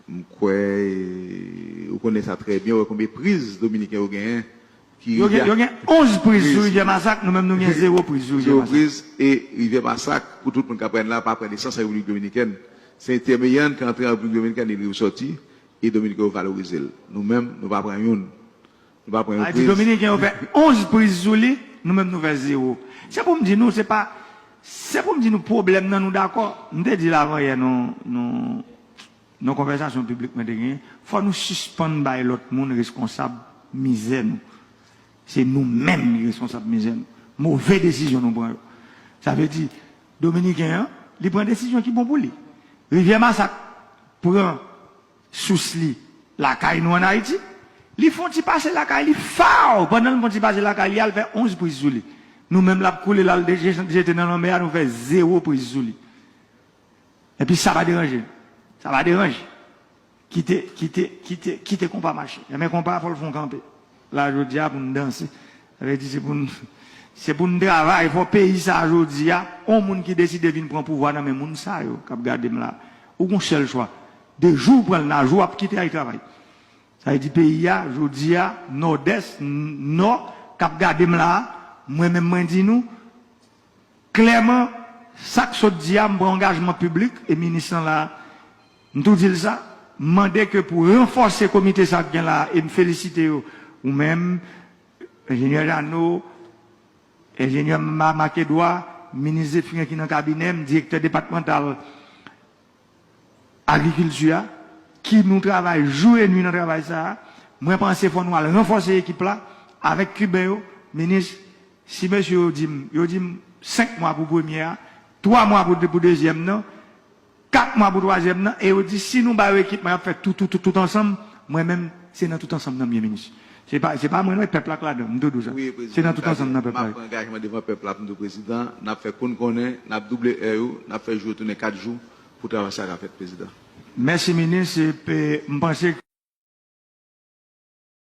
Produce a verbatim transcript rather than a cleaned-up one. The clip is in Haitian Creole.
M kwè, e, ou konnen sa trè byen, ou wè konbyen priz Dominiken yo genyen. Ki Yo gen, yo gen onz priz sou Rivyè Masak, nou menm nou gen zewo priz sou Rivyè Zewo Masak. Priz, e Rivyè Masak, pou tout moun k ap pran la, pa pran nesans an Repiblik Dominikèn. Se entèmeyan ki antre an Repiblik Dominikèn, li rive sòti, e Dominiken yo valorize l. Nou menm, nou pa pran youn. Nou pa pran yon Sa di priz. Dominiken yo fè onz priz sou li, nou menm nou fè zewo. Se pou m di nou, se pa, se pou m di nou pwoblèm nan nou dakò. M te di l avan yè nou, nou, nan konvèsasyon piblik mwen te genyen, fò nou sispann bay lòt moun reskonsab mizè nou. Se nou menm ki reskonsab mizè nou. Move desizyon nou pran yo. Sa vle di, Dominiken an, li pran desizyon ki bon pou li. Rivyè Masak pran sous li lakay nou ann Ayiti. Li fè yon ti pase lakay li, faw! Pandan l fè yon ti pase lakay li, al fè onz priz sou li. Nou menm l ap koule, l al jete nan lanmè a, nou fè zewo priz sou li. Epi sa pa deranje. Sa pa deranje. Kite, kite, kite, kite konpa mache. Enben konpa fò l fè yon kanpe. La jodi a pou n danse. Sa vle di se pou n, se pou n travay, fò peyi sa jodi a, yon moun ki deside vin pran pouvwa nan men moun sa yo k ap gade m la. Ou gon sèl chwa. De jou w pran l nan jou w ap kite al travay. Sa vle di peyi a, jodi a, Nòdès, n- Nò, k ap gade m la, mwen menm mwen di nou, klèman, sa k sot di a, m pran angajman piblik, e minis lan la, m tou di l sa, m mande ke pou ranfòse komite sa k gen la, e m felisite yo, ou menm, enjenyè Jeannot, enjenyè Ma- Marc Edouard, minis Zéphirin ki nan kabinè m, direktè depatmantal agrikilti a, ki nou travay jou e nwi nan travay sa a. Mwen panse fò nou al ranfòse ekip la avèk Kiben yo, minis, si mesye yo di m, yo di m senk mwa pou premye a, twa mwa pou, pou dezyèm nan, kat mwa pou twazyèm nan, e yo di si nou ba yo ekipman y ap fè tout, tout, tout, tout ansanm, mwen menm, se nan tout ansanm nan m ye, minis. Se pa, se pa mwen non, e pèp la k ladan, m tou di w sa. Se nan tout ansanm nan pèp la. M ap pran angajman devan pèp la pou m di w prezidan, n ap fè konn konnen, n ap double è yo, n ap fè jou yo tounen kat jou pou travay sa ka fèt, prezidan. Mèsi minis, e pe- m panse